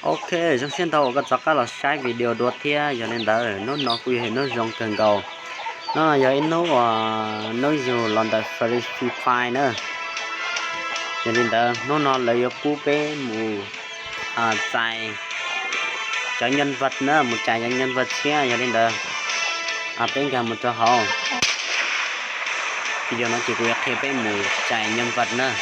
Ok, zoo siab ntau uas koj rov qab los saib video dua thiab. Yog li ntawd hnub no kuj yog ib hnub zoo kawg nkaus. Hnub no yog ib hnub uas hnub yug los ntawm Free Fire na. Yog li ntawd hnub no lawv yuav pub peb mus txais cov nhân vật na, mus txais cov nhân vật thiab. Yog li ntawd peb nkag mus rau hauv. Video no ces kuv yuav qhia peb mus txais nhân vật na.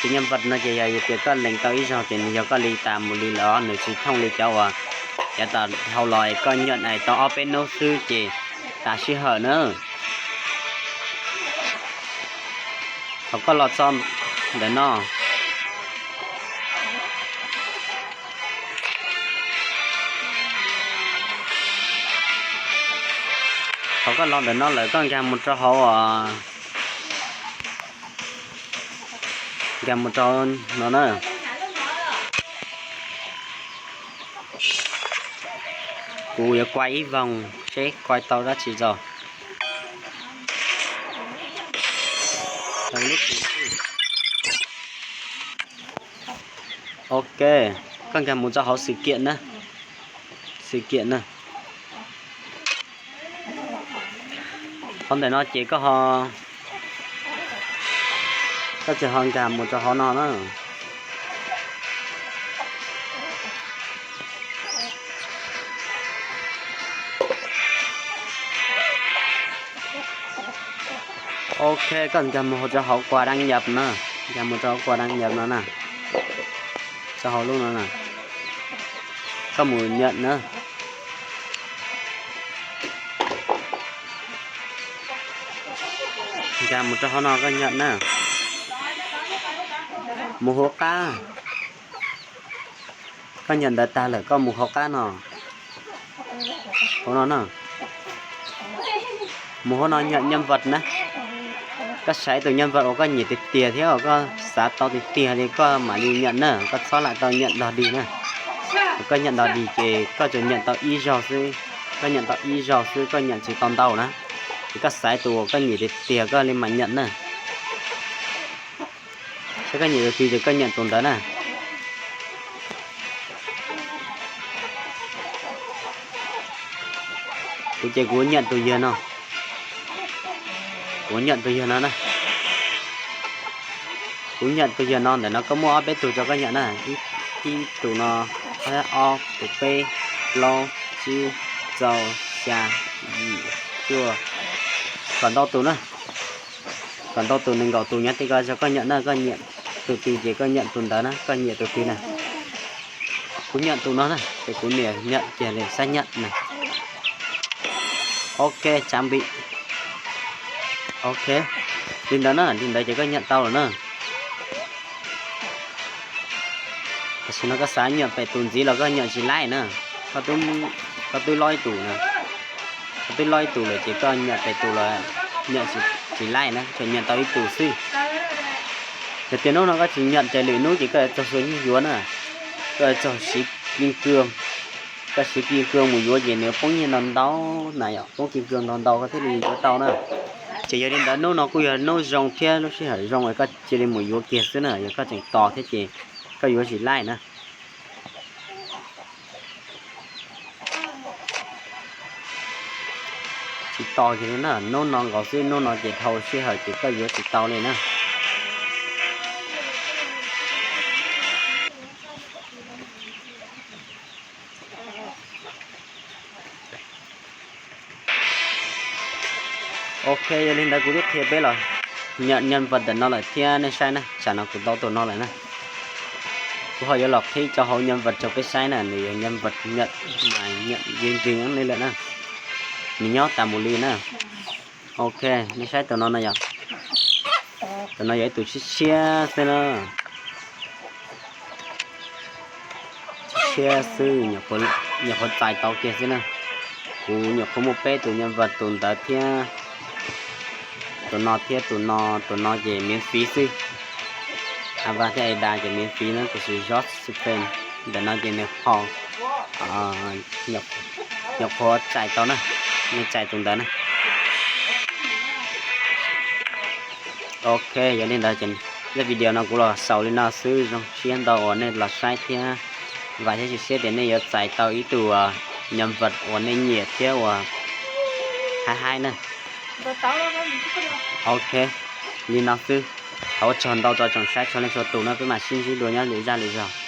Tus nhân vật no ces yog tias koj lees tau ib zaug ces nws yog koj li tas mus li lawm, nws tsis thooj li cov uas yav tas dhau los koj nhận tau ob peb hnub xwb ces tas sij hawm na. Thaum koj los txog ntawm no, thaum koj los ntawm no lawm koj nkag mus rau hauv, nkag mus rau no na. Kuv yuav kuaj ib voog seb kuaj tau dab tsi tso. Ok, koj nkag mus rau hauv sự kiện na. Sự kiện na. Qhov ntawm no ces koj ho, koj tsis ho nkag mus rau hauv no na. Ok, koj nkag mus rau hauv quà đăng nhập na, nkag mus rau hauv quà đăng nhập no na, rau hauv lub no na, koj mus nhận na. Nkag mus rau hauv no koj nhận na. Mus hauv qab. Koj nhận ntawd tag lawm koj mus hauv qab no. Hauv no na. Mus hauv no nhận nhân vật na. Koj saib tus nhân vật uas koj nyiam tiag tiag thiab uas koj xav tau tiag tiag li koj mam li nhận na, koj txhob lam tau nhận độc đi na. Koj nhận độc đi ces koj tsuas nhận tau ib zaug xwb, koj nhận tau ib zaug xwb, koj nhận tsis tau ntau na. Ces koj xaiv tus uas koj nyiam tiag tiag koj li mam nhận na. Saib koj nyiam tus twg ces koj nhận tus ntawd na. Kuv ces kuv nhận tus yawg no. Kuv nhận tus yawg no na. Kuv nhận tus yawg no, ntawm no koj muaj ob peb tug rau koj nhận na. Ib tus no, ob, tus peb, plaub, tsib, rau, xya, yim, cuaj, kom ntau tus na. Kom ntau tus nees nkaum tus nyob tej ko rau koj nhận na, koj nyiam tus twg ces koj nhận tus ntawd na, koj nyiam tus twg na. Kuv nhận tus no na, ces kuv niam nhận kiag li xác nhận na. Ok, chuẩn bị. Ok, li ntawd na, li ntawd ces koj nhận tau lawm na. Tam sim no koj xav nhận pem tus ntxiv los koj nhận tsis laij na. Koj twb lob ib tus na. Koj twb lob ib tus lawm ces koj nhận pem tus los nhận tsis laij na, tsuas nhận tau ib tus xwb. Yog tias hnub no koj tsis nhận ces lwm hnub ces koj yuav txog xua nyuj yuav na. Koj yuav txog siv kim cương. Koj siv kim cương mus yuav ces nws poob nyiaj ntau ntau na yom, poob kim cương ntau ntau koj thiaj li yuav tau na. Ces yog li ntawd hnub no kuj yog hnub zoo thiab lub sij hawm zoo es koj cia li mus yuav kiag xwb na, yog koj tseem tos thiab ces koj yuav tsis laij na. Tsis tos kiag li na, hnub no nkaus xwb, hnub no ces dhau sij hawm ces koj yuav tsis tau li na. Ok, yog li ntawd kuv twb qhia peb los nhận nhân vật ntawm no lawm thiab nej saib na, tsam no kuv tau tus no lawm na. Kuv ho yuav los qhib rau hauv nhân vật rau peb saib na, nws yog nhân vật nhận mà nhận ding ding li lawm na. Nws nyob tas mus li na. Ok, nej saib tus no no yog, tus no yog ib tug tshiab tshiab xwb na. Tshiab xwb, nyuam qhuav txais tau kiag xwb na. Kuv nyuam qhuav muaj peb tus nhân vật, tus ntawd thiab tus no thiab tus no, tus no ces miễn phí xwb. Ava thiab Eda ces miễn phí na, tab sis George Spain ntawm no ces nws ho nyuam qhuav txais tau na, nws txais tus ntawd na. Ok, yog li ntawd ces Zaj video no kuv los xaus li no xwb, zoo siab ntau uas nej los saib thiab vam thiab cia siab tias nej yuav txais tau ib tug nyam vam uas nej nyiam thiab uas haib haib na. Ok, li no xwb. Thov ua tsaug ntau rau tsoom saib txhua leej txhua tus na, peb mam sib ntsib dua nyob lwm zaj lwm zaug.